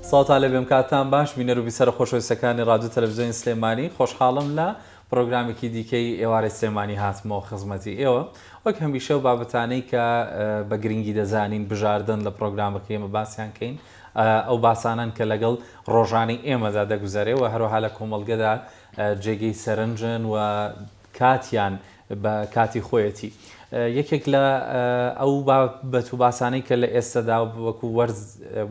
سڵاوتان لێبێم کاتتان باش بینەر و بیسەرە خۆشەویستەکانی ڕادیۆ تەلەفزیۆنی سلێمانی خۆشحاڵم لە پرۆگرامێکی دیکەی ئێوارەی سلێمانی هاتمەوە خزمەتی ئێوە وەک هەمیشە و بابەتانەی کە بە گرنگی دەزانین بژاردن لە پرۆگرامەکەی ئێمە باسیان کەین ئەو باسانەن کە لەگەڵ ڕۆژانەی ئێمەدا دەگوزەرێ و هەروەها لە کۆمەڵگەدا جێگەی سەرنجن و کاتیان بە کاتی خۆیەتی. یەکێک لە ئەو بابەت و باسانەی کە لە ئێستەدا وەکو وەرز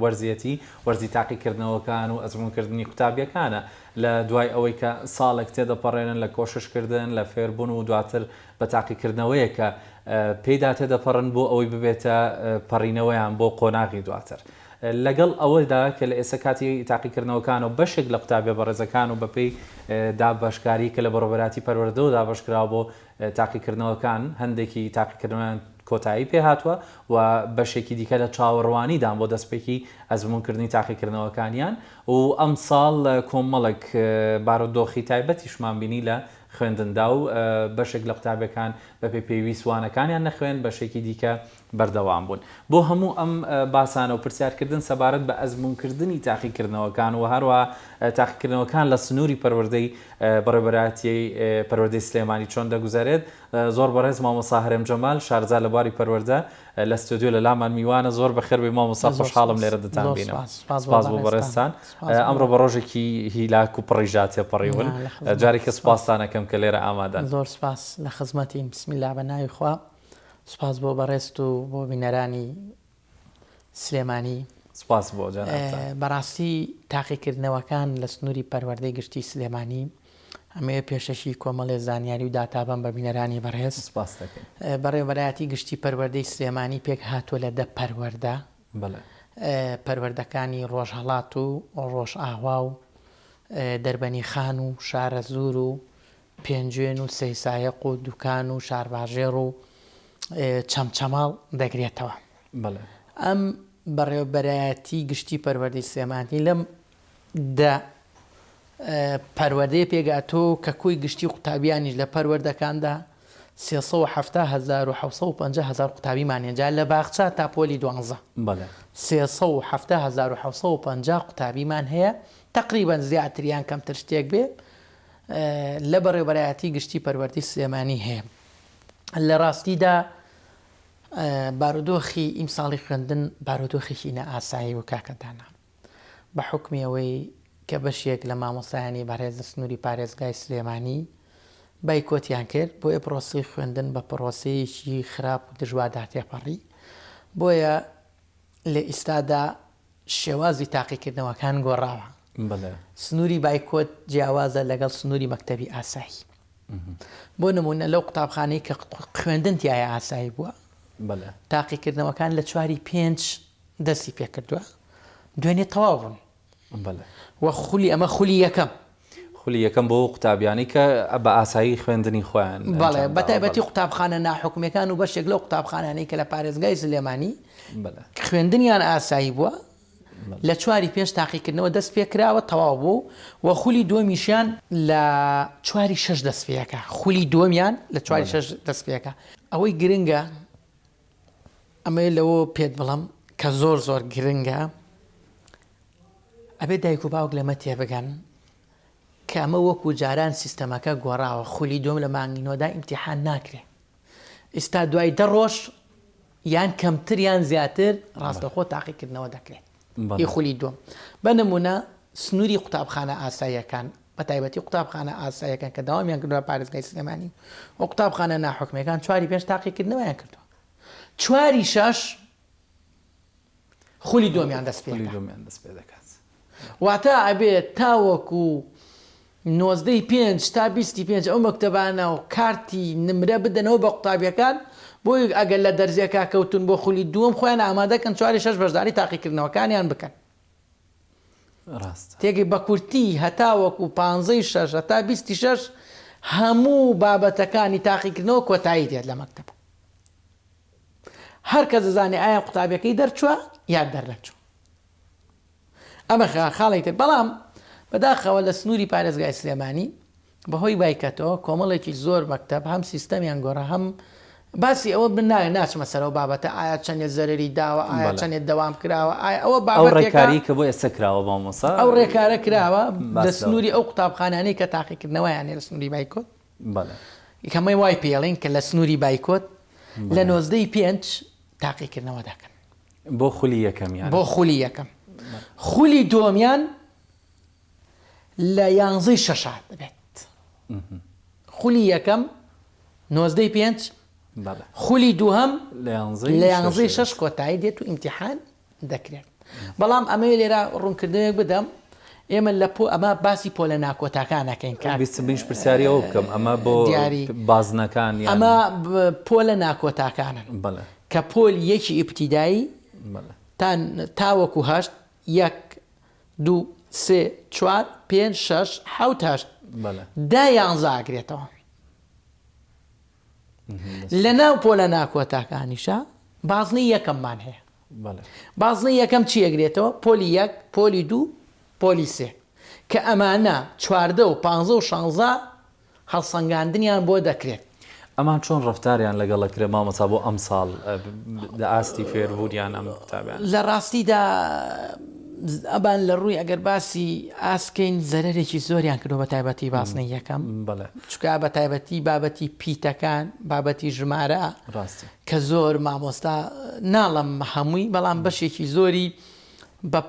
وەرزیەتی، وەرزی تاقیکردنەوەکان و ئەزموونکردنی قوتابیەکانە. لە دوای ئەوەی کە ساڵێک تێدەپەڕێنن لە کۆششکردن، لە فێربوون و دواتر بە تاقیکردنەوەیەک کە پێیدا تێدەپەڕن بۆ ئەوەی ببێتە پەڕینەوەیان بۆ قۆناغی دواتر. لەگەڵ ئەوەدا کە لە ئێستا کاتی تاقیکردنەوەکانە و بەشێک لە قوتابیە بەڕێزەکان و بەپێی دابەشکاری کە لە بەڕێوەبەرایەتی پەروەردەوە دابەشکراوە بۆ تاقیکردنەوەکان هەندێکی تاقیکردنەوەیان کۆتایی پێهاتووە و بەشێکی دیکە لە چاوەڕوانیدان بۆ دەستپێکی ئەزموونکردنی تاقیکردنەوەکانیان و ئەمساڵ کۆمەڵێک بارودۆخی تایبەتیشمان بینی لە خوێندندا و بەشێک لە قوتابیەکان بەپێی پێویست وانەکانیان نەخوێند بەشێکی دیکە بەردەوام بوون. بۆ هەموو ئەم باسانە و پرسیارکردن سەبارەت بە ئەزموونکردنی تاقیکردنەوەکان و هەروەها تاقیکردنەوەکان لە سنووری پەروەردەی بەڕێوەبەرایەتیی پەروەردەی سلێمانی چۆن دەگوزەرێت، زۆر بەڕێز مامۆستا هەرێم جەمال، شارەزا لە بواری پەروەردە لە ستۆدیۆ لە لامان میوانە. زۆر بەخێر بێی مامۆستا، خۆشحاڵم لێرە دەتانبینم. سپاس بۆ بەڕێزتان. ئەمڕۆ بە ڕۆژێکی هیلاک و پڕیشدا تێپەڕیون. جارێکە سپاستان ئەکەم کە لێرە ئامادەن. زۆر سپاس، لە خزمەتین. بسم اللە بە ناوی خوا. سوپاس بۆ بەڕێزت و بۆ بینەرانی سلێمانی. سوپاس بۆ جەنابتان. بەڕاستی تاقیکردنەوەکان لە سنووری پەروەردەی گشتی سلێمانی ئەمەوێ پێشەکی کۆمەڵێ زانیاری و داتا بەم بە بینەرانی بەڕێز. سوپاست دەکەین. بەڕێوەبەرایەتی گشتی پەروەردەی سلێمانی پێکهاتووە لە دە پەروەردە. بەڵێ. پەروەردەکانی ڕۆژهەڵات و ڕۆژئاوا و دەربەنیخان و شارەزوور و پێنجوێن و سەیسایەق و دوکان و شارباژێڕ و چەمچەماڵ دەگرێتەوە. بەڵێ. ئەم بەڕێوەبەرایەتی گشتی پەروەردەی سلێمانی لەم دە پەروەردەیە پێکهاتووە کە کۆی گشتی قوتابیانیش لە پەروەردەکاندا 370 هەزار و 750 هەزار قوتابیمان هەیە جا لە باخچە تا پۆلی دوانزە بەڵێ. 370 هەزار و 750 قوتابیمان هەیە تەقریبەن زیاتر یان کەمتر شتێک بێ لە بەڕێوەبەرایەتی گشتی پەروەردەی سلێمانی هەیە. لە ڕاستیدا بارودۆخی ئیمساڵی خوێندن بارودۆخێکی نائاسایی بوو کاکە دانا. بە حوکمی ئەوەی کە بەشێک لە مامۆستایانی بەڕێز لە سنووری پارێزگای سلێمانی بایکۆتیان کرد، بۆیە پرۆسەی خوێندن بە پرۆسەیەکی خراپ و دژواردا تێپەڕی. بۆیە لە ئیستادا شێوازی تاقیکردنەوەکان گۆڕاوە. بەڵێ. سنووری بایکۆت جیاوازە لەگەڵ سنووری مەکتەبی ئاسایی. بۆ نموونە لەو قوتابخانەی کە خوێندن تیایا ئاسایی بووە، بەڵێ. تاقیکردنەوەکان لە چواری پێنج دەستی پێکردووە، دوێنێ تەواو بوون. بەڵێ. و خولی ئەمە خولی یەکەم. خولی یەکەم بۆ ئەو قوتابیانەی کە بە ئاسایی خوێندنی خۆیان بەڵێ ئەنجام داوە. بەتایبەتی قوتابخانە ناحکومیەکان و بەشێک لەو قوتابخانانەی کە لە پارێزگای سلێمانی خوێندنیان ئاسایی بووە لە چواری پێنج تاقیکردنەوە دەست پێکراوە تەواو بوو و خولی دووەمیشیان لە چواری شەش دەست پێکا خولی دووەمیان لە چواری شەش دەست پێکا ئەوەی گرنگە ئەمەیە لەوە پێت بڵم کە زۆر زۆر گرنگە ئەبێ دایک و باوک لەمە تێبگەن کە ئەمە وەکو جاران سیستەمەکە گۆڕاوە خولی دووەم لە مانگی نۆدا ئیمتیحان ناکرێ ئیستا دوای دە ڕۆژ یان کەمتر یان زیاتر ڕاستەخۆ تاقیکردنەوە دەکرێت ی خولی دووەم بە نمونە سنووری قوتابخانە ئاساییەکان بە تایبەتی قوتابخانە ئاساییەکان کە داوامیان کردووە پارێزگای سلێمانی و قوتابخانە ناحکومیەکان چواری پێنج تاقیکردنەوەیان کردووە چواری شەش خولی دووەمیان دەست پێ خولی دووەمیان دەست پێ دەکات. واتە ئەبێت تاوەکو نۆزدەی پێنج تا بیستی پێنج ئەو مەکتەبانە و کارتی نمرە بدەنەوە بە قوتابیەکان بۆی ئەگەر لە دەرزیەکا کەوتون بۆ خولی دووەم خۆیان ئامادەکەن چواری شەش بەشداری تاقیکردنەوەکانیان بکەن. ڕاستە. تێگەی بە کورتی هەتاوەکو پانزەی شەش هەتا بیستی شەش هەموو بابەتەکانی تاقیکردنەوە کۆتایی دێت لە مەکتەب. هەر کەس دەزانێ ئایا قوتابیەکەی دەرچووە یان دەرنەچووە. ئەمە خاڵێکی تر. بەڵام بەداخەوە لە سنووری پارێزگای سلێمانی بەهۆی بایکەتەوە کۆمەڵێکی زۆر مەکتەب هەم سیستەمیان گۆڕا هەم باسی ئەوە من ناوێ ناچمە سەر ئەو بابەتە ئایا چەندێ زەرەری داوە ئایا چەندێ دەوام کراوە ئایا ئەوە ئەو بابەتێکە ڕێکاری کە بۆ ئێستا کراوە مامۆستا ئەو ڕێکارە کراوە باس لە لەوە سنووری ئەو قوتابخانانەی کە تاقیکردنەوەیان هەیە لە سنووری بایکۆت بەڵێ. کەمەی وای پێڵین کە لە سنووری بایکۆت لە بەڵێ. 19 ی پێنج تاقیکردنەوە دەکەن. بۆ خولی یەکەمیان. بۆ خولی یەکەم. خولی دووەمیان لە یانزەی شەشا دەبێت. خولی یەکەم نۆزدەی پێنج، خولی دووهەم لە یانزەی شەش کۆتایی دێت و ئیمتیحان دەکرێت. بەڵام ئەمەوێ لێرە ڕوونکردنەوەیەک بدەم، ئێمە لە پۆ ئەمە باسی پۆلە ناکۆتاکان ئەکەین کاک بیستم منیش پرسیاری ئەوە بکەم ئەمە بۆ دیاری بازنەکان یان ئەمە پۆلە ناکۆتاکانن بەڵێ. کە پۆلی یەکی ئیبتیدایی بەڵێ. تا تاوەکو هەشت یەک دوو سێ چوار پێنج شەش حەوت هەشت بەڵێ. دە یانزە ئەگرێتەوە. لەناو پۆلە ناکۆتاکانیشا بازنەی یەکەممان هەیە. بەڵێ. بازنەی یەکەم چی ئەگرێتەوە؟ پۆلی یەک، پۆلی دوو، پۆلی سێ. کە ئەمانە 14 و پانزە و شانزە هەڵسەنگاندنیان بۆ دەکرێت. ئەمان چۆن ڕەفتاریان لەگەڵ ئەکرێ مامۆستا بۆ ئەمساڵ لە ئاستی فێربوونیان ئەم قوتابیانە؟ لە ڕاستیدا ئەبان لە ڕووی ئەگەر باسی ئاست کەین زەرەرێکی زۆریان کردووە بە تایبەتی بازنەی یەکەم بەڵێ. چونکە بە تایبەتی بابەتی پیتەکان بابەتی ژمارە ڕاستە. کە زۆر مامۆستا ناڵێم هەمووی بەڵام بەشێکی زۆری بە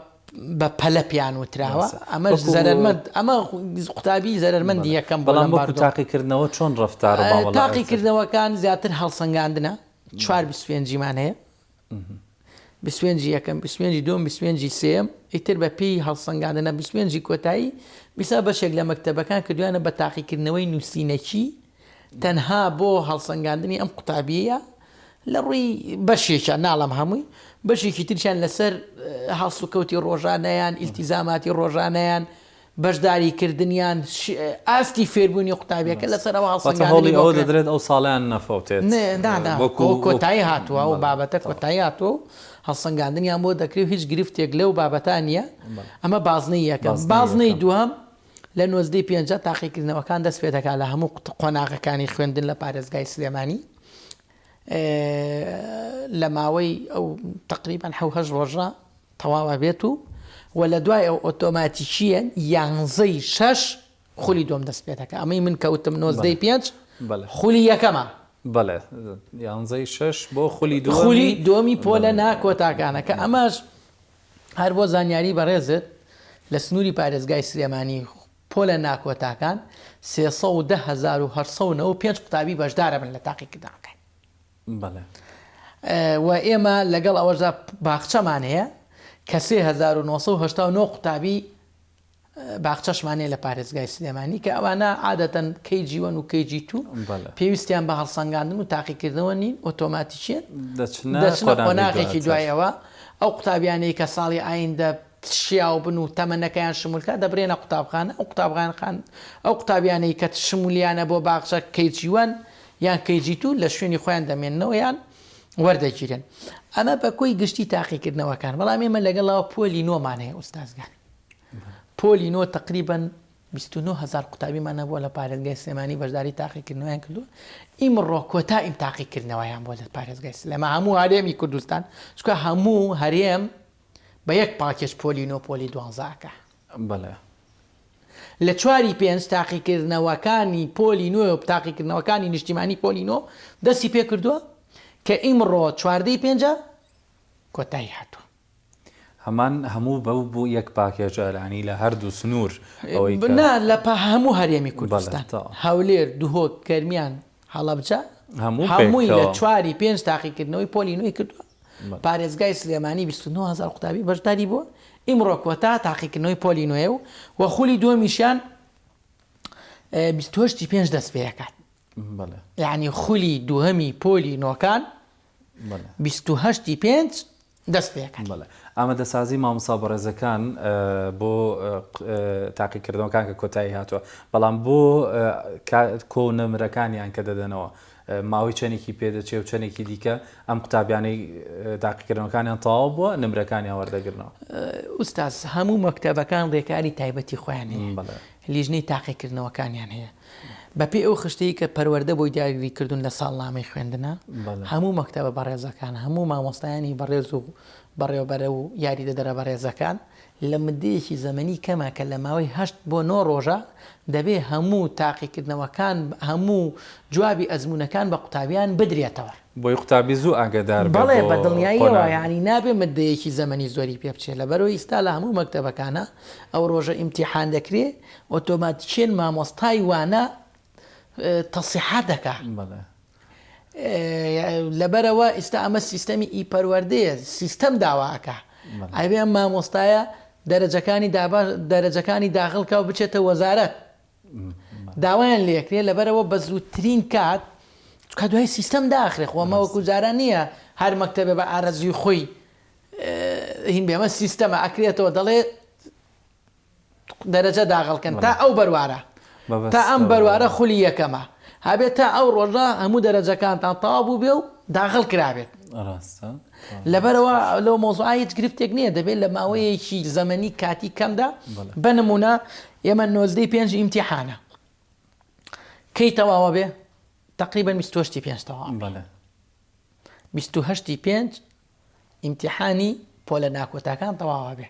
بە پەلە پێیان وتراوە ڕاستە. ئەمەش وەکو زەرەرمەند ئەمە قوتابی زەرەرمەندی بەڵێ. یەکەم بووە بەڵام لەم وەکو باردۆخە. تاقیکردنەوە چۆن ڕەفتار و مامەڵە ئەکرێت؟ تاقیکردنەوەکان زیاتر هەڵسەنگاندنە چوار بەڵێ. بیستوێنجیمان هەیە بیستوێنجی یەکەم بیستوێنجی دووەم بیستوێنجی سێیەم ئیتر بە پێی هەڵسەنگاندنە بیستوێنجی کۆتایی بیسا بەشێک لە مەکتەبەکان کردویانە بە تاقیکردنەوەی نووسینەکی تەنها بۆ هەڵسەنگاندنی ئەم قوتابییە لە ڕووی بەشێکیان ناڵێم هەمووی بەشێکی تریشیان لەسەر هەڵسوکەوتی ڕۆژانەیان ئیلتیزاماتی ڕۆژانەیان بەشداری کردنیان ئاستی فێربوونی قوتابیەکە لەسەر ئەوە واتە هەڵسەنگاندنی هەوڵی بۆ ئەوە کرێت. دەدرێت ئەو ساڵەیان نەفەوتێت نا نا وەکو کۆتایی هاتووە ئەو بەڵێ بابەتە تەواو. کۆتایی هاتووە و هەڵسەنگاندنیان بۆ دەکرێت و هیچ گرفتێک لەو بابەتە نییە بەڵێ. ئەمە بازنەی یەکەم بازنەی بازنەی یەکەم. دووهەم لە 19 ی پێنجا تاقیکردنەوەکان دەست پێ دەکات لە هەموو قۆناغەکانی خوێندن لە پارێزگای سلێمانی لە ماوەی ئەو تەقریبەن حەو هەشت ڕۆژە تەواو ئەبێت و و لە دوای ئەو ئۆتۆماتیکییە یانزەی شەش خولی دووەم دەست پێ دەکات ئەمەی من کەوتم نۆزدەی پێنج خولی یەکەمە. بەڵێ یانزەی شەش بۆ خولی دووەمی خولی دووەمی پۆلە ناکۆتاکانە کە ئەمەش هەر بۆ زانیاری بەڕێزت لە سنووری پارێزگای سلێمانی پۆلە ناکۆتاکان 310895 قوتابی بەشدارەبن لە تاقیکردنەوەکان. بەڵێ. و ئێمە لەگەڵ ئەوەشدا باخچەمان هەیە کە 3989 قوتابی باخچەشمان هەیە لە پارێزگای سلێمانی کە ئەوانە عادەتەن KG one و KG two پێویستیان بە هەڵسەنگاندن و تاقیکردنەوە نین ئۆتۆماتیکیەن دەچنە قۆناغێکی دوای ئەوە ئەو قوتابیانەی کە ساڵی ئایندە شیاو بن و تەمەنەکەیان شمول کا دەبرێنە قوتابخانە ئەو قوتابخانەکان ئەو قوتابیانەی کە شمولیانە بۆ باخچە KG one یان KG two لە شوێنی خۆیان دەمێننەوە یان وەردەگیرێن ئەمە بە کۆی گشتی تاقیکردنەوەکان بەڵام ئێمە لەگەڵەوە پۆلی نۆمان هەیە ئوستازگان پۆلی نۆ تقریبا 29 هزار قوتابیمان هەبووە لە پارێزگای سلێمانی بەشداری تاقیکردنەوەیان کردووە ئیمڕۆ کۆتا ئیم تاقیکردنەوەیان بۆ لە پارێزگای سلێما هەموو هەرێمی کوردستان چونکە هەموو هەرێم بە یەک پاکێج پۆلی نۆ پۆلی دوانزە ئەکا. بەڵێ. لە چواری پێنج تاقیکردنەوەکانی پۆلی نۆ و تاقیکردنەوەکانی نیشتیمانی پۆلی نۆ دەستی پێکردووە کە ئیمڕۆ چواردەی پێنجە کۆتایی هاتووە. هەمان هەموو بەو بۆ یەک پاکێج ئەلانی لە هەردوو سنوور ئەوەی کە. نا لە هەموو هەرێمی بەڵێ کوردستان تەواو. هەولێر، دهۆک، گەرمیان، هەڵەبجە هەموو هەمووی لە پێکەوە. چواری پێنج تاقیکردنەوەی پۆلی نۆی کردووە. پارێزگای سلێمانی 29 هەزار قوتابی بەشداری بووە، ئیمڕۆ کۆتا تاقیکردنەوەی پۆلی نۆیە و و خولی دووەمیشیان 28 ی پێنج دەست پێ ئەکات. یعنی خولی دووهەمی پۆلی نۆکان 28 ی پێنج دەست پێ ئەکات. بەڵێ ئامادەسازی مامۆستا بەڕێزەکان بۆ تاقیکردنەوەکان کە کۆتایی هاتووە بەڵام بۆ کۆ نمرەکانیان کە دەدەنەوە ماوەی چەندێکی پێدەچێ و چەندێکی دیکە ئەم قوتابیانەی تاقیکردنەوەکانیان تەواو بووە نمرەکانیان وەردەگرنەوە؟ ئوستاز هەموو مەکتەبەکان ڕێکاری تایبەتی خۆیان هەیە، لیژنەی تاقیکردنەوەکانیان هەیە. بەپێی ئەو خشتەی کە پەروەردە بۆی دیاری کردوون لە ساڵنامەی خوێندنا، هەموو مەکتەبە بەڕێزەکان، هەموو مامۆستایانی بەڕێز و بەڕێوەبەرە و یاریدەدەرە بەڕێزەکان لە مدەیەکی زەمەنی کەما کە لە ماوەی هەشت بۆ نۆ ڕۆژە دەبێ هەموو تاقیکردنەوەکان هەموو جوابی ئەزموونەکان بە قوتابیان بدرێتەوە. بۆی قوتابی زوو ئاگادار بێ بەڵێ بۆ بە دڵنیاییەوە قۆناغی. یانی نابێ مدەیەکی زەمەنی زۆری پێ بچێ لەبەرئەوەی ئیستا لە هەموو مەکتەبەکانا ئەو ڕۆژە ئیمتیحان دەکرێ ئۆتۆماتیکێن مامۆستای وانە تەسیحات دەکا. بەڵێ. لەبەرئەوە ئیستا ئەمە سیستەمی ئی پەروەردەیە سیستەم داوا ئەکا ئەبێ ئەم مامۆستایە دەرەجەکانی دابا دەرەجەکانی داخل کا و بچێتە وەزارەت داوایان لێکرێ لەبەرئەوە بە زووترین کات چونکە دوای سیستەم داخرێ خۆ ئەمە وەکو جاران نییە هەر مەکتەبێ بە ئارەزووی خۆی هین بێ ئەمە سیستەمە ئەکرێتەوە دەڵێ دەرەجە داغڵکەن تا ئەو بەروارە تا ئەم بەروارە خولی یەکەمە هەبێت تا ئەو ڕۆژە هەموو دەرەجەکانتان تەواو بوو بێ و داغڵ کرابێت لەبەرەوە لەو مۆزوعە هیچ گرفتێک نییە دەبێت لە ماوەیەکی زەمەنی کاتی کەمدا بە نمونە ئێمە نۆزدەی پێنج ئیمتیحانە کەی تەواوە بێ تقریبا 28 پێنج تەواو 28 پێنج ئیمتیحانی پۆلە ناکۆتاکان تەواوە بێ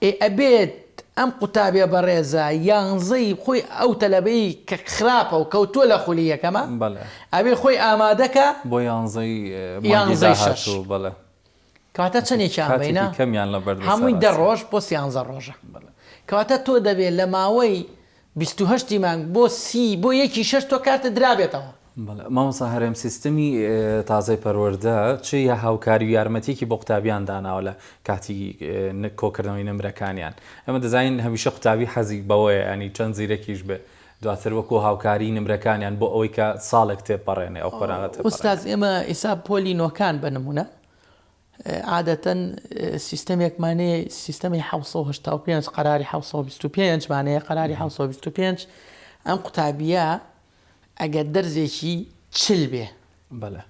ئێ ئەبێت ئەم قوتابیە بەڕێزە یانزەی خۆی ئەو تەلەبەی کە خراپە و کەوتووە لە خولی یەکەمە بەڵێ. ئەبێ خۆی ئامادەکا بۆ یانزەی مانگی یانزەی شەش داهاتوو بەڵێ. کەواتە چەندێکیان بەینە کاتێکی کەمیان لەبەردەستە هەمووی دە ڕاستە. ڕۆژ بۆ سیانزە ڕۆژە بەڵێ. کەواتە تۆ دەبێ لە ماوەی 28 ی مانگ بۆ سی بۆ یەکی شەش تۆ کارتت درابێتەوە. بەڵێ مامۆستا هەرێم سیستمی تازەی پەروەردە چ هاوکاری و یارمەتیەکی بۆ قوتابیان داناوە لە کاتی کۆکردنەوەی نمرەکانیان ئێمە دەزانین هەمیشە قوتابی حەزی بەوەیە ینی چەند زیرەکیش بێ دواتر وەکو هاوکاری نمرەکانیان بۆ ئەوەی کە ساڵێک تێپەڕێنێ ئەو قۆناغە تێپەڕێنێ. ئوستاز ئێمە ئیسا پۆلی نۆکان بە نمونە عادەتەن سیستەمێکمان هەیە سیستەمی 785 قەراری 725 مان هەیە قەراری 725 ئەم قوتابیە ئەگەر دەرزێکی 40 بێ بەڵێ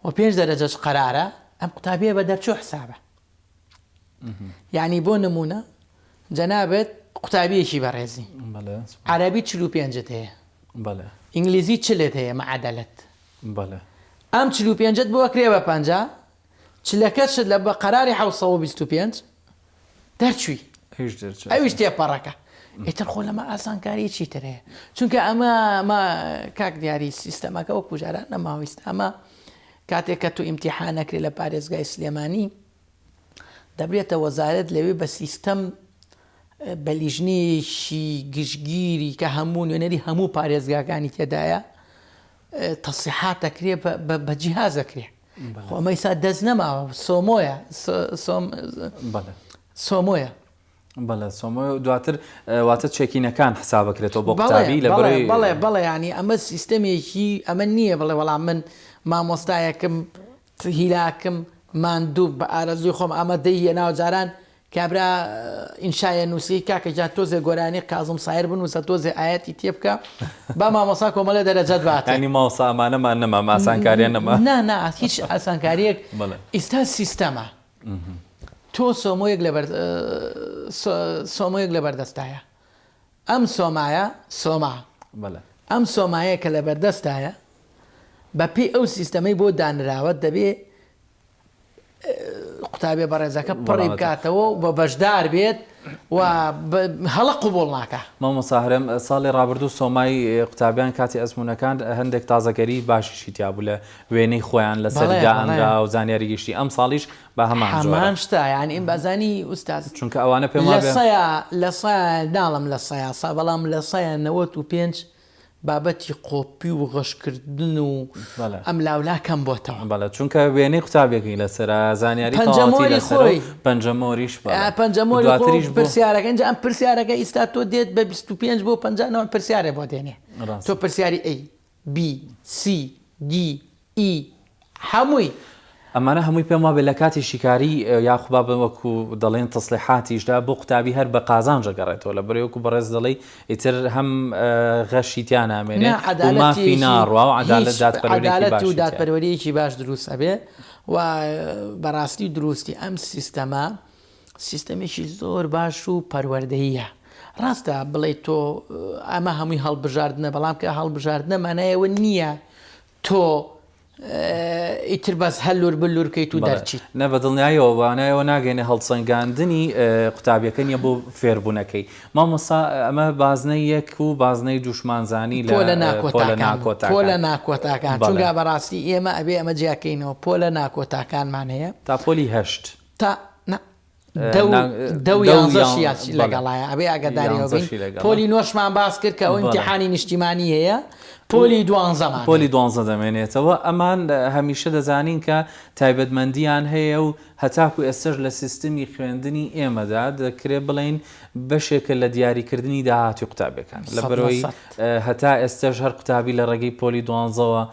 و پێنج دەرەجەش قەرارە ئەم قوتابیە بە دەرچوو حسابە یعنی بۆ نمونە جەنابت قوتابیەکی بەڕێزی بەڵێ عەرەبی 45ت هەیە بەڵێ ئینگلیزی چلت هەیە معەدەلت بەڵێ ئەم 45ت بۆ کرێ بە 50 چلەکەشت لە بە قەراری 725 دەرچووی ئەویش دەرچوو ئەویش تێپەڕەکە ئیتر خۆ لەمە ئاسانکاری چی تر هەیە چونکە ئەمە ما کاک دیاری سیستەمەکە وەکو جاران نەماوە ئیستا ئەمە کاتێک کە تو ئیمتیحان ئەکرێ لە پارێزگای سلێمانی دەبرێتە وەزارەت لەوێ بە سیستەم بە لیژنەیەکی گشتگیری کە هەموو نوێنەری هەموو پارێزگاکانی تێدایە تەسیحات دەکرێ بە جیهاز دەکرێ خۆ ئەمە ئیستا دەست نەماوە سۆمۆیە سۆمۆیە. بەڵێ سۆمۆ دواتر واتە چێکینەکان حسابەکرێتەوە بۆ قوتابی لە بەرەی بەڵێ بەڵێ ینی ئەمە سیستەمێکی ئەمە نییە بڵێ وەڵام من مامۆستایەکم هیلاکم ماندوو بە ئارەزووی خۆم ئەمە دەی ناو جاران کابرا ئینشایە نووسی کاکە گیان تۆزێ گۆرانی کازم سایر بنووسە تۆزێ ئایەتی تێ بکە با مامۆسا کۆمەڵێ دەرەجەت باتێ. یانی مامۆستا ئەمانەمان نەما ئەم ئاسانکاریە نەما. نا نا هیچ ئاسانکاریەک بەڵێ. ئیستا سیستەمە تۆ سۆمۆیەک لەبەر سۆمۆیەک لەبەردەستایە ئەم سۆمایە سۆما بەڵێ. ئەم سۆمایە کە لەبەردەستایە بە پێی ئەو سیستەمەی بۆ دانراوە دەبێ قوتابیە بەڕێزەکە پڕی بکاتەوە و بە بەشدار بێت و هەڵە قوبوڵ ناکا. مامۆستا هەرێم ساڵی ڕابردوو سۆمای قوتابیان کاتی ئەزموونەکان هەندێک تازەگەری باشیشی تیا بوو لە وێنەی خۆیان لەسەر دانرا و زانیاری گشتی ئەمساڵیش بە هەمان جۆرە. هەمان شتە یانی ئیم بازانی ئوستاز چونکە ئەوانە پێم وابێ لە سەیا لە سەیا ناڵم لە سەیا سا بەڵام لە سەیا 95 بابەتی قۆپی و غەشکردن و ئەملاولا کەم بۆتەوە. بەڵێ چونکە وێنەی قوتابیەکەی لەسەرە زانیاری تەواوەتی لەسەرە و پەنجەمۆریش بەڵێ پەنجەمۆری دواتریش پرسیارەکە ئینجا ئەم پرسیارەکە ئیستا تۆ دێت بە 25 بۆ 50 نەوە پرسیارێ بۆ دێنێ تۆ پرسیاری A B C D E هەمووی. ئەمانە هەمووی پێم وابێ لە کاتی شیکاری یاخو با بڵێم وەکو دەڵێن تەسلیحاتیشدا بۆ قوتابی هەر بە قازانج ئەگەڕێتەوە لەبەرئەوەی وەکو بەڕێز دەڵێی ئیتر هەم غەشی تیا نامێنێ نا و مافی عەدالەتێکی ناڕوا و عەدالەت هیچ دادپەروەریەکی عەدالەت و باشی تیایە. دادپەروەریەکی باش دروست ئەبێ و بەڕاستی و دروستی ئەم سیستەمە سیستەمێکی زۆر باش و پەروەردەییە. ڕاستە بڵێی تۆ ئەمە هەمووی هەڵبژاردنە بەڵام کە هەڵبژاردنە مانای ئەوە نییە تۆ ئیتر بەس هەر لور بلور کەیت و دەرچیت. نا بە دڵنیایەوە مانای ئەوە ناگەینێ هەڵسەنگاندنی قوتابیەکە نیە بۆ فێربوونەکەی. مامۆستا ئەمە بازنەی یەک و بازنەی دووشمان زانی لە پۆلە ناکۆتاکان پۆلە ناکۆتاکان چونکە بەڕاستی ئێمە ئەبێ ئەمە جیاکەینەوە پۆلە ناکۆتاکانمان هەیە تا پۆلی هەشت تا نا دە و یانزەشی لەگەڵایە ئەبێ ئاگاداری ئەوە بین پۆلی نۆشمان باس کرد کە ئەو ئیمتیحانی نیشتیمانی هەیە پۆلی دوانزەمان پۆلی دوانزە دەمێنێتەوە ئەمان هەمیشە دەزانین کە تایبەتمەندیان هەیە و هەتاکو ئێستەش لە سیستمی خوێندنی ئێمەدا دەکرێت بڵێین بەشێکە لە دیاریکردنی داهاتوی قوتابیەکان لەبەرئەوەی هەتا ئێستەش هەر قوتابی لە ڕێگەی پۆلی دوانزەوە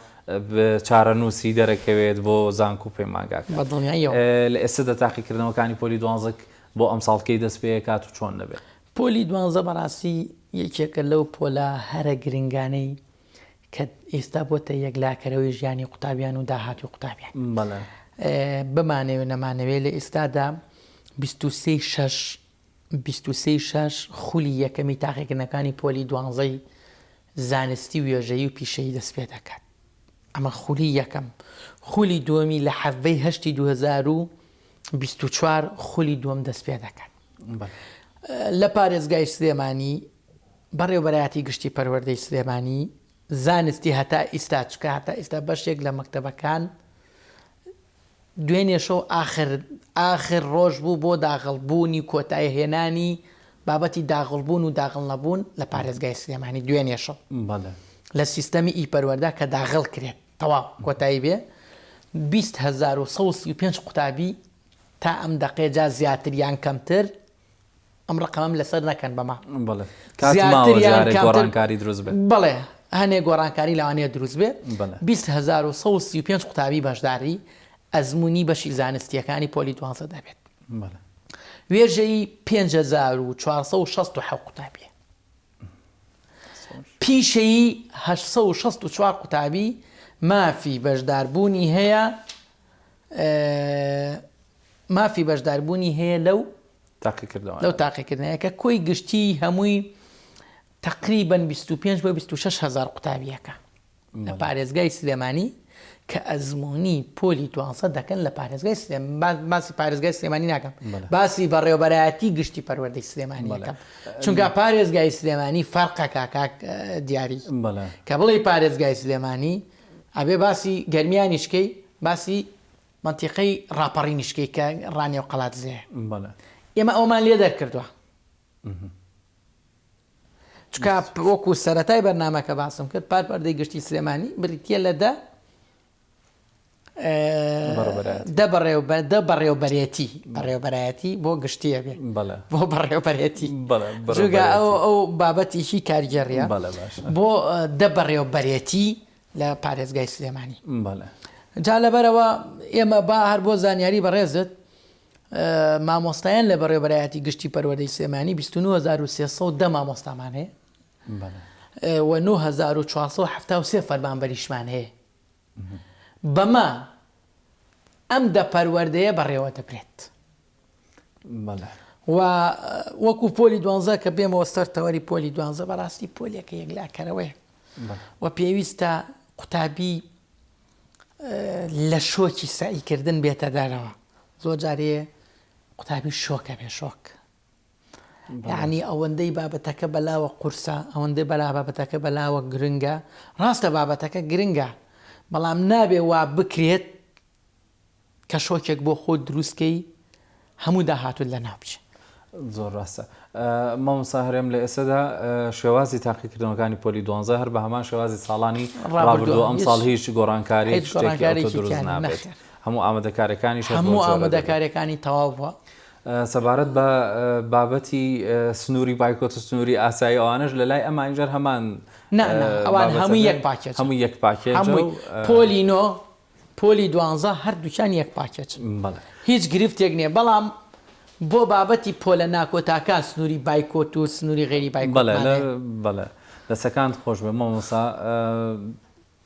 چارەنووسی دەرەکەوێت بۆ زانکۆ و پەیمانگاکان. بە دڵنیاییەوە. لە ئێستەدا تاقیکردنەوەکانی پۆلی دوانزە بۆ ئەمساڵ کەی دەست پێکات و چۆن دەبێت؟ پۆلی دوانزە بەڕاستی یەکێکە لەو پۆلە هەرە گرنگانەی کە ئێستا بۆتە یەکلاکەرەوەی ژیانی قوتابیان و داهاتوی قوتابیان. بەڵێ. بمانەوێ نەمانەوێ لە ئێستادا 23 شەش 23 شەش خولی یەکەمی تاقیکردنەکانی پۆلی دوانزەی زانستی و وێژەیی و پیشەیی دەست پێ دەکات. ئەمە خولی یەکەم. خولی دووەمی لە حەڤەی هەشتی 2024 خولی دووەم دەست پێ دەکات. لە پارێزگای سلێمانی بەڕێوەبەرایەتی گشتی پەروەردەی سلێمانی زانستی هەتا ئیستا چکە هەتا ئیستا بەشێک لە مەکتەبەکان دوێنێ شەو ئاخر ئاخر ڕۆژ بوو بۆ داغڵ بوونی کۆتایی هێنانی بابەتی داغڵ بوون و داغڵ نەبوون لە پارێزگای سلێمانی دوێنێ شەو بەڵێ. لە سیستەمی ئی پەروەردە کە داغڵ کرێت تەواو کۆتایی بێ 20135 قوتابی تا ئەم دەقەیە جا زیاتر یان کەمتر ئەم ڕقەمەم لەسەر نەکەن بەمە بەڵێ کات ماوە جارێک گۆڕانکاری دروست بێت بەڵێ هەنێ گۆڕانکاری لەوانەیە دروست بێت 20135 قوتابی بەشداری ئەزمموی بەشی زانستیەکانی پۆلی دوانزە دەبێت وێژەی 5467 قوتابیە پیشەیی 864 قوتابی مافی بەشداربوونی هەیە مافی بەشداربوونی هەیە لەو تاقیکردنەوە لەو تاقیکردنەیە کە کۆی گشتی هەمووی تقریبا 25 بۆ 26 هزار قوتابیەکە لە پارێزگای سلێمانی کە ئەزمموی پۆلی دوانزە دەکەن لە پارێزگای سلێم باسی پارێزگای سلێمانی ناکەم باسی بەڕێوەبەرایەتی گشتی پەروەردەی سلێمانی یەکەم چونکە پارێزگای سلێمانی فەرقەکە کاک دیاری کە بڵێ پارێزگای سلێمانی ئەبێ باسی گەرمیانیشکەی باسی مەنتیقەی ڕاپەڕینیش کەی کە ڕانیە و قەڵادزێیە. بەڵێ. ئێمە ئەوەمان لێ دەرکردووە. چونکە وەکو سەرەتای بەرنامەکە باسم کرد پارپەردەی گشتی سلێمانی بریتە لە دە دە بەڕێوبەر دە بەڕێوبەرێتی بەڕێوبەرایەتی بۆ گشتیە بێ بۆ بەڕێوبەرێتی جوگە ئەو ئەو بابەتێکی کارگێڕیە بۆ دە بەڕێوبەرێتی لە پارێزگای سلێمانی. بەڵێ. جا لەبەرئەوە ئێمە با هەر بۆ زانیاری بەڕێزت مامۆستایان لە بەڕێوەبەرایەتی گشتی پەروەردەی سلێمانی 29310 مامۆستامان هەیە و 9473 فەرمانبەریشمان هەیە بەمە ئەم دە پەروەردەیە بەڕێوە دەبرێت. و وەکو پۆلی دوانزە کە بێمەوە سەر تەوەری پۆلی دوانزە بەڕاستی پۆلێکە یەکلاکەرەوەیە و پێویستە قوتابی لە شۆکی سەعیکردن بێتە دەرەوە زۆر جارێ قوتابی شۆکە بێ شۆک یعنی ئەوەندەی بابەتەکە بەلاوە قورسە ئەوەندەی بەلا بابەتەکە بەلاوە گرنگە ڕاستە بابەتەکە گرنگە بەڵام نابێ وا بکرێت کە شۆکێک بۆ خۆت دروست کەی هەموو داهاتوت لەناو بچێ. زۆر ڕاستە مامۆستا هەرێم لە ئێستادا شێوازی تاقیکردنەوەکانی پۆلی دوانزە هەر بە هەمان شێوازی ساڵانی ڕابردوو ئەم ساڵ هیچ گۆڕانکاری هیچ گۆڕانکارێکی دروست نابێت هەموو ئامادەکارەکانی هەموو ئامادەکارەکانی تەواو بووە. سەبارەت بە بابەتی سنووری بایکۆت و سنووری ئاسایی ئەوانش لە لای ئەمانجار هەمان ئەوان هەموو یەک پاکێج هەموو یەک پاکێج هەمووی پۆلی نۆ پۆلی دوانزە هەردووکیان یەک پاکێجن بەڵێ. هیچ گرفتێک نیە بەڵام بۆ بابەتی پۆلە ناکۆتاکان سنوری بایکۆت و سنوری غەیری بایکۆتمان بەڵێ هەیە. بەڵێ دەسەکانت خۆش بێ مامۆستا.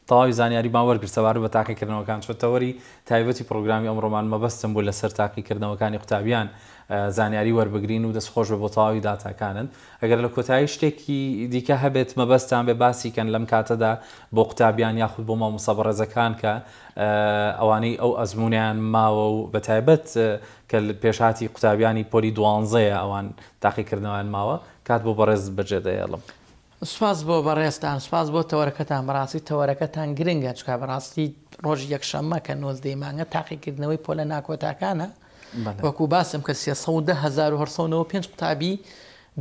تەواوی زانیاریمان وەرگرت سەبارەت بە تاقیکردنەوەکان چۆ تەوەری تایبەتی پڕۆگرامی ئەمڕۆمان مەبەستم بوو لەسەر تاقیکردنەوەکانی قوتابیان زانیاری وەربگرین و دەست خۆش بێ بۆ تەواوی داتاکانت ئەگەر لە کۆتایی شتێکی دیکە هەبێت مەبەستان بێ باسی کەن لەم کاتەدا بۆ قوتابیان یاخود بۆ مامۆستا بەڕێزەکان کە ئەوانەی ئەو ئەزموونیان ماوە و بە تایبەت کە پێشهاتی قوتابیانی پۆلی دوانزەیە ئەوان تاقیکردنەوەیان ماوە کات بۆ بەڕێز بەجێ دەهێڵم. سوپاس بۆ بەڕێزتان سوپاس بۆ تەوەرەکەتان بەڕاستی تەوەرەکەتان گرنگە چونکە بەڕاستی ڕۆژی یەکشەممە کە نۆزدەی مانگە تاقیکردنەوەی پۆلە ناکۆتاکانە وەکو باسم کرد 310895 قوتابی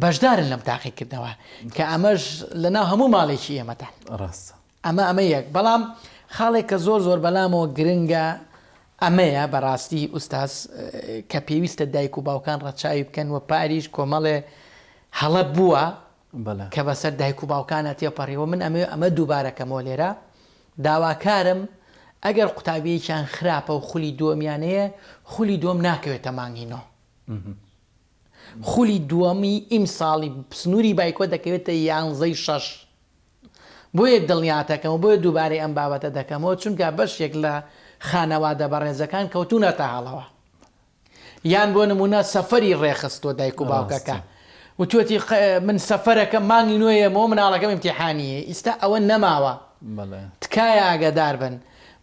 بەشدارن لەم تاقیکردنەوە کە ئەمەش لەناو هەموو ماڵێکی ئێمەدان ڕاستە ئەمە ئەمە یەک بەڵام خاڵێک کە زۆر زۆر بەلامەوە گرنگە ئەمەیە بەڕاستی ئوستاز کە پێویستە دایک و باوکان ڕەچاوی بکەن و پاریش کۆمەڵێ هەڵە بووە کە بەسەر دایک و باوکانا تێپەڕیوە من ئەمەوێ ئەمە دووبارە کەمەوە لێرە داواکارم ئەگەر قوتابیەکیان خراپە و خولی دووەمیان هەیە خولی دووەم ناکەوێتە مانگی نۆ خولی دووەمی ئیمساڵی سنووری بایکۆ دەکەوێتە یانزەی شەش بۆیە دڵنیاتەکەم و بۆیە دووبارەی ئەم بابەتە دەکەمەوە چونکە بەشێک لە خانەوادە بەڕێزەکان کەوتوونەتە هەڵەوە یان بۆ نمونە سەفەری ڕێخستوە دایک و باوکەکە وتوێتی من سەفەرەکەم مانگی نوێیەمەوە مناڵەکەم ئیمتیحانی هەیە ئیستا ئەوە نەماوە تکایە ئاگادار بن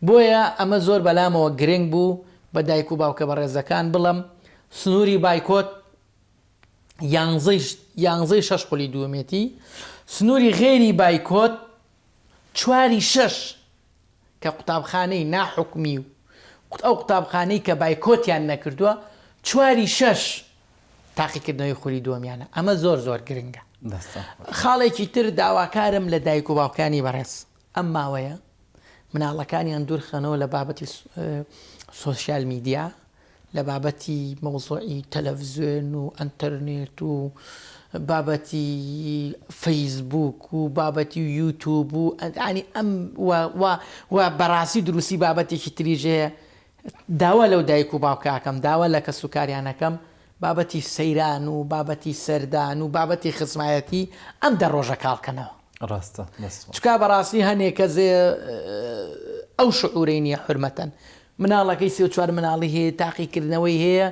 بۆیە ئەمە زۆر بەلامەوە گرنگ بوو بە دایک و باوکە بەڕێزەکان بڵم سنووری بایکۆت یانزەی یانزەی شەش خولی دووەمێتی سنووری غێری بایکۆت چواری شەش کە قوتابخانەی ناحکومی و ئەو قوتابخانەی کە بایکۆتیان نەکردووە چواری شەش تاقیکردنەوەی خولی دووەمیانە ئەمە زۆر زۆر گرنگە. خاڵێکی تر داواکارم لە دایک و باوکانی بەڕێز ئەم ماوەیە مناڵەکانیان دوورخەنەوە لە بابەتی سۆشیال میدیا لە بابەتی مەوزوعی تەلەفزیۆن و ئەنتەرنێت و بابەتی فەیسبووک و بابەتی یوتوب و ینی ئەم و بەڕاستی دروستی بابەتێکی تریش هەیە داوا لەو دایک و باوکاکەم داوا لە کەس و کاریانەکەم بابەتی سەیران و بابەتی سەردان و بابەتی خزمایەتی ئەم دە ڕۆژە کاڵکەنەوە ڕاستە دەست خۆش. چکا بەڕاستی هەنێ کەسێ ئەو شعورەی نییە حورمەتەن مناڵەکەی سێ و چوار مناڵی هەیە تاقیکردنەوەی هەیە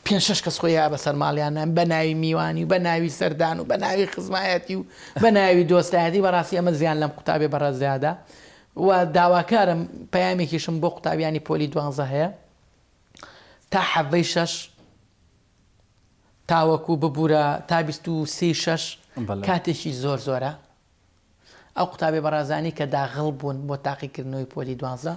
پێنج شەش کەس خۆی یا بەسەر ماڵیانە بە ناوی میوانی و بە ناوی سەردان و بە ناوی خزمایەتی و بە ناوی دۆستایەتی بەڕاستی ئەمە زیان لەم قوتابی بەڕێزیادا و داواکارم پەیامێکیشم بۆ قوتابیانی پۆلی دوانزە هەیە تا حەڤەی شەش تاوەکو ببورە تا 23 شەش کاتێکی زۆر زۆرە ئەو قوتابیە بەڕێزانەی کە داغڵ بوون بۆ تاقیکردنەوەی پۆلی دوانزە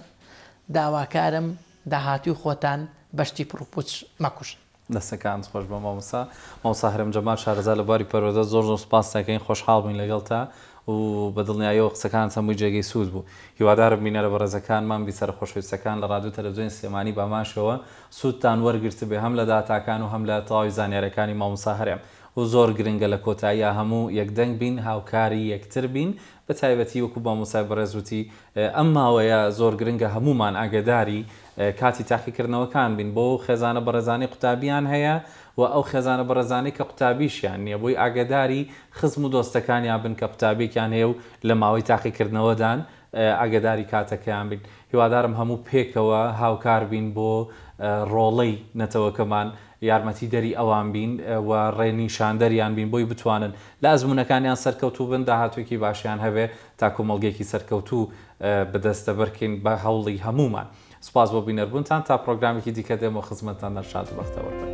داواکارم داهاتووی خۆتان بە شتی پڕوپوچ مەکوژن. دەستەکانت خۆش بێ مامۆستا. مامۆستا هەرێم جەمال شارەزا لە بواری پەروەردە زۆر زۆر سوپاست دەکەین خۆشحاڵ بووین لەگەڵتا و بە دڵنیاییەوە قسەکانت هەمووی جێگەی سوود بوو هیوادارم بینەرە بەڕێزەکانمان بیسەرە خۆشەویستەکان لە ڕادیۆ تەلەفزیۆنی سلێمانی باماشەوە سوودتان وەرگرتبێ هەم لە داتاکان و هەم لە تەواوی زانیاریەکانی مامۆستا هەرێم و زۆر گرنگە لە کۆتاییا هەموو یەک دەنگ بین هاوکاری یەکتر بین بە تایبەتی وەکو مامۆستای بەڕێز وتی ئەم ماوەیە زۆر گرنگە هەموومان ئاگەداری کاتی تاقیکردنەوەکان بین بۆ خێزانە بەڕێزانەی قوتابیان هەیە و ئەو خێزانە بەڕێزانەی کە قوتابیشیان نییە بۆی ئاگەداری خزم و دۆستەکانیان بن کە قوتابیەکیان هەیە و لە ماوەی تاقیکردنەوەدان ئاگەداری کاتەکەیان بین هیوادارم هەموو پێکەوە هاوکار بین بۆ ڕۆڵەی نەتەوەکەمان یارمەتی دەری ئەوان بین و ڕێ نیشاندەریان بین بۆی بتوانن لە ئەزموونەکانیان سەرکەوتوو بن داهاتووێکی باشیان هەبێ تا کۆمەڵگەیەکی سەرکەوتوو بەدەستەبەرکەین بە هەوڵی هەموومان سوپاس بۆ بینەربوونتان تا پڕۆگرامێکی دیکە دێمەوە خزمەتتان دەر شاد و بەختەوەر بن.